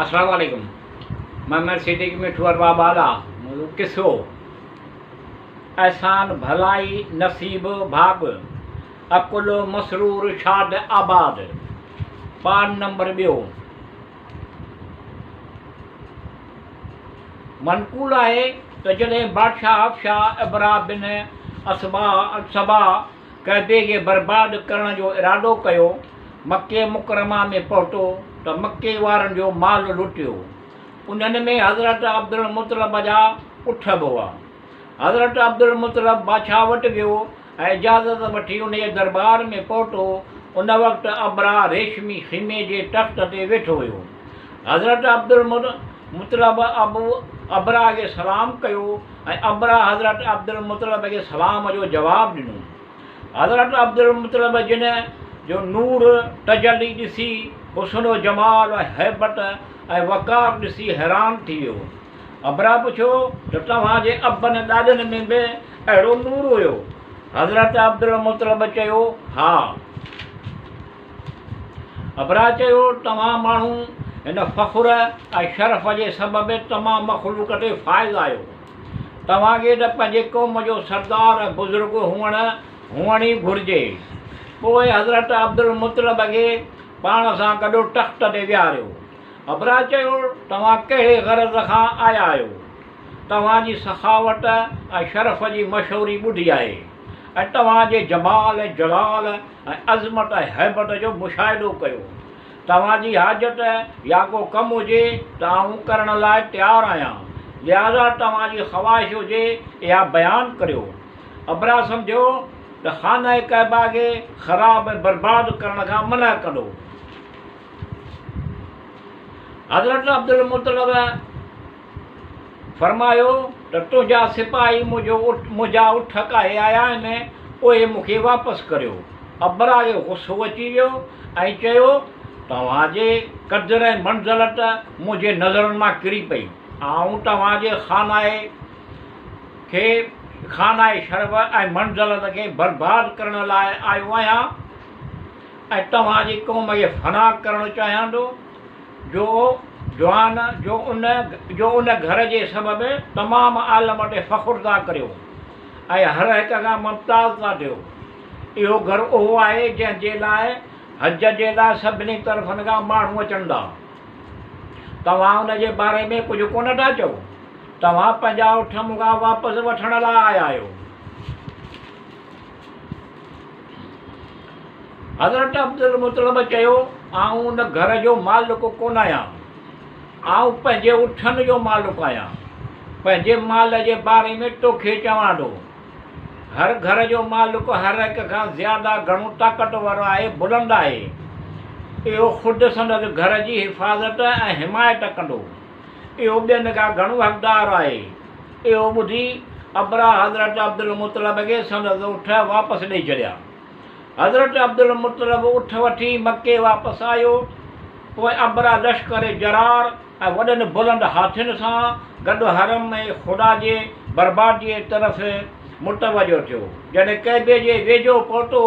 السلام عليڪم محمد صديق مٺو ارباب بالا منهنجو قصو احسان ڀلائي نصيب ڀاڳ عقل مسرور شاد آباد پان نمبر ٻيو منقول آهي ته جڏهن بادشاهه حبشه ابرهه بن اصبع ڪعبي کي برباد ڪرڻ جو ارادو ڪيو، مڪي مڪرمه ۾ پهتو ته مڪي وارن جو مال لٽيو. انهن ۾ حضرت عبدالمطلب جا اٺ به هئا. حضرت عبدالمطلب بادشاهه وٽ ويو ۽ اجازت وٺي ان جي درٻار ۾ پهتو. ان وقت ابرهه ريشمي خيمي جي تخت تي ويٺو هيو. حضرت عبدالمطلب ابرهه کي سلام ڪيو ۽ ابرهه حضرت عبدالمطلب کي سلام جو جواب ڏنو. حضرت عبدالمطلب جن جو نور تجلي ڏسي، حسن و جمال ۽ هيبت ۽ وقار ڏسي حيران ٿي ويو. ابرهه پڇيو ته توهان جي ابن ڏاڏن ۾ به اهڙو نور هيو؟ حضرت عبدالمطلب چيو، ها. ابرهه چيو، توهان ماڻهو هن فخر ۽ شرف جي سبب تمام مخلوق تي فائز آهيو. توهان کي ته پنهنجي قوم جو سردار ۽ بزرگ هئڻ هئڻ ئي گهرجي. پوء حضرت عبدالمطلب کي پاڻ سان گڏ تخت تي ويهاريو. ابرهه چيو، توهان ڪهڙي غرض کان آيا آهيو؟ توهان جي سخاوت ۽ شرف جي مشهوري ٻڌي آهي ۽ توهان جي جمال ۽ جلال ۽ عظمت ۽ هيبت جو مشاهدو ڪيو. توهان جي حاجت يا ڪو ڪم هجي ته آئون ڪرڻ لاء تيار آهيان. لهٰذا توهان جي خواهش هجي اها بيان ڪريو. ابرهه سمجهيو ته خانه ڪعبه کي خراب ۽ برباد ڪرڻ کان منع ڪندو. حضرت عبدالمطلب فرمايو ته تنهنجا سپاهي منهنجا اٺ ڪاهي آيا آهن، اهي مون کي واپس ڪريو. ابرهه کي غصو اچي ويو ۽ چيو، توهان جي قدر ۽ منزلت منهنجي نظرن مان ڪري پئي. آئون توهان جي خانائي کي خانائي شرف ۽ منزلت کي برباد ڪرڻ لاء آيو آهيان ۽ توهان جي قوم کي فنا ڪرڻ چاهيان ٿو. جو جوان جو ان جو ان گهر جي سبب تمام عالم تي فخر ٿا ڪريو ۽ هر هڪ کان ممتاز ٿا ٿيو. اهو گهر اهو آهي جنهن جي لاء حج جي لاء سڀني طرفن کان ماڻهو اچن ٿا. توهان ان جي باري ۾ ڪجهه ڪونه ٿا چئو. توهان پنهنجا اٺ مون کان واپس وٺڻ لاء آيا آهيو. حضرت عبدالمطلب چيو، آئون ان گهر جو مالڪ ڪونه آهيان، آئون پنهنجي اٺن جو مالڪ آهيان، پنهنجي مال جي باري ۾ توکي چوان ٿو. هر گهر جو مالڪ هر هڪ کان زياده گهڻو طاقتور آهي، بلند آهي. اهو خود سندس گهر جي حفاظت ۽ حمايت ڪندو. اهو ٻين کان گهڻو حقدار آهي. اهو ٻڌي ابرهه حضرت عبدالمطلب کي سندس اٺ واپس ڏئي ڇڏيا. حضرت عبدالمطلب اٺ وٺي مڪي واپس آيو. پوء ابرهه لشڪر جرار ۽ وڏن بلند هاٿين سان گڏ حرم ۽ خدا جي برباديء طرف متوجه ٿيو. جڏهن ڪعبي جي ويجهو پهتو